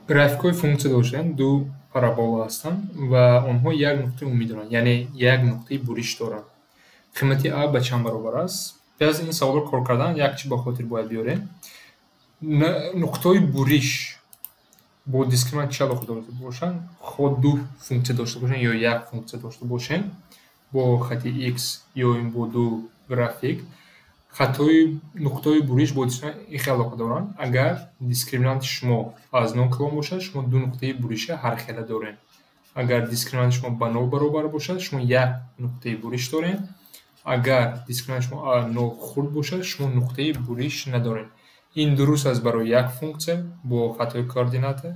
Графикҳои функсия доштанд, ду парабола ҳастанд ва онҳо як нуқтаи умумӣ доранд, яъне як нуқтаи буриш доранд. Қимати А ба чанд баробар аст? Пеш аз ин саволро кор кардан як чиз ба хотир бояд биёрем. Нуқтаҳои буриш бо дискриминант чӣ алоқа дошта бошанд? Хоҳ ду функсия дошта бошанд ё як функсия дошта бошем бо хати x ё ин бо ду график, хатҳои нуқтаҳои буриш бо дискриминант ин хел алоқа доранд. Агар дискриминанти шумо аз нол калон бошад, шумо ду нуқтаи буриша ҳархела доред. Агар дискриминанти шумо ба нол баробар бошад, шумо як нуқтаи буриш доред. Агар дискриминанти шумо аз нол хурд бошад, шумо нуқтаи буриш надоред. Ин дуруст аст барои як функсия бо хатҳои координата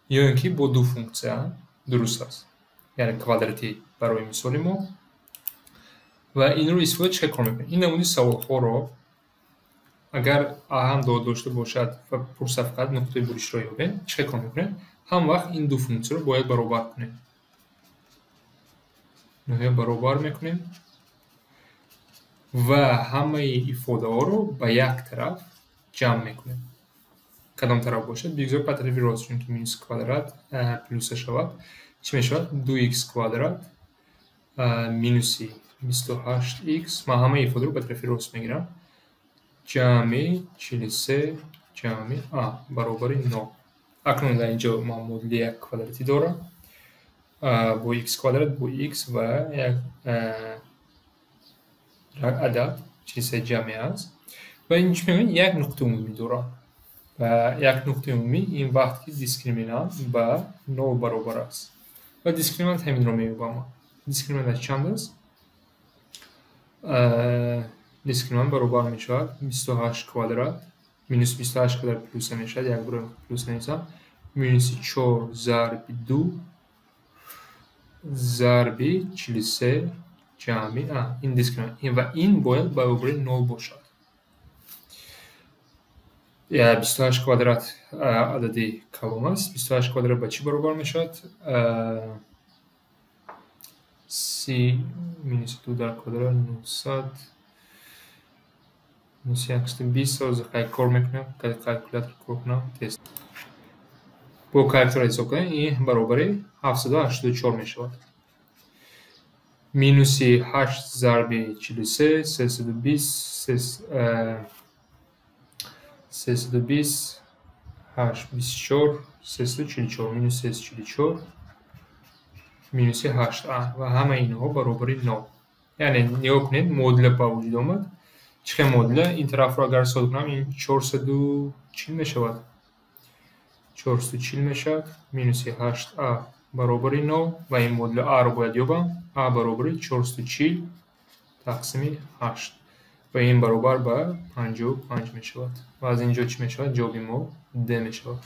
ё ин ки бо ду функсия дуруст аст, яъне квадратӣ барои мисоли мо. Ва инро истифода чӣ хел кор мекунем? Ин намуди саволҳоро агар А ҳам дошта бошад ва пурсад фақат нуқтаи буришро ёбем, чӣ хел кор мекунем? Ҳам вақт ин ду функсияро бояд баробар кунем. Баробар мекунем ва ҳамаи ифодаҳоро ба як тараф ҷамъ мекунем. Кадом тараф бошад? Бигзор ба тарафи рост, чунки минус квадрат плюса шавад. Чӣ мешавад? 2х квадрат минуси 28х. Ман ҳамаи ифодаро ба тарафи рост мегирам. Ҷамъи 43 ҷамъи А баробари 0. Акнун дар инҷо ман модули як квадратӣ дорам бо х квадрат, бо х ва як адад 43 ҷамъи аст. Ва ин чӣ мегӯяд? Як нуқтаи умумӣ дорад. Ва як нуқтаи умумӣ ин вақт ки дискриминант ба нол баробар аст. Ва дискриминант ҳаминро меёбам. Дискриминант чанд аст? Дискриминант баробар мешавад 28 квадрат минус 28 квадрат плюса мешавад, як бор плюс нависам, минуси 4 зарби 2 зарби 43 ҷамъи А. Ин дискриминант ва ин бояд баробари нол бошад. 28 квадрат адади калон аст. 28 квадрат ба чӣ баробар мешавад? 30 минус 2 дар квадрат 900 минус 120. Ҳозир кор мекунам, калькулятор кор кунам тез. Бо калькулятор ҳисоб кунем, ин баробари 784 мешавад. Минуси 8 зарби 43, 320, 320, 8, 24, 344, минус 344, минуси 8 А ва ҳамаи инҳо баробари 0. Яъне нигоҳ кунед, модуля ба вуҷуд омад. Чӣ хел модуля? Ин тарафро агар сода кунам, ин 440 мешавад. 440 мешавад, минуси 8 А баробари 0 ва ин модуля А-ро бояд ёбам. А баробари 440 тақсими 8 ва ин баробар ба 55 мешавад. Ва аз ин ҷо чӣ мешавад? Ҷавоби мо Д мешавад.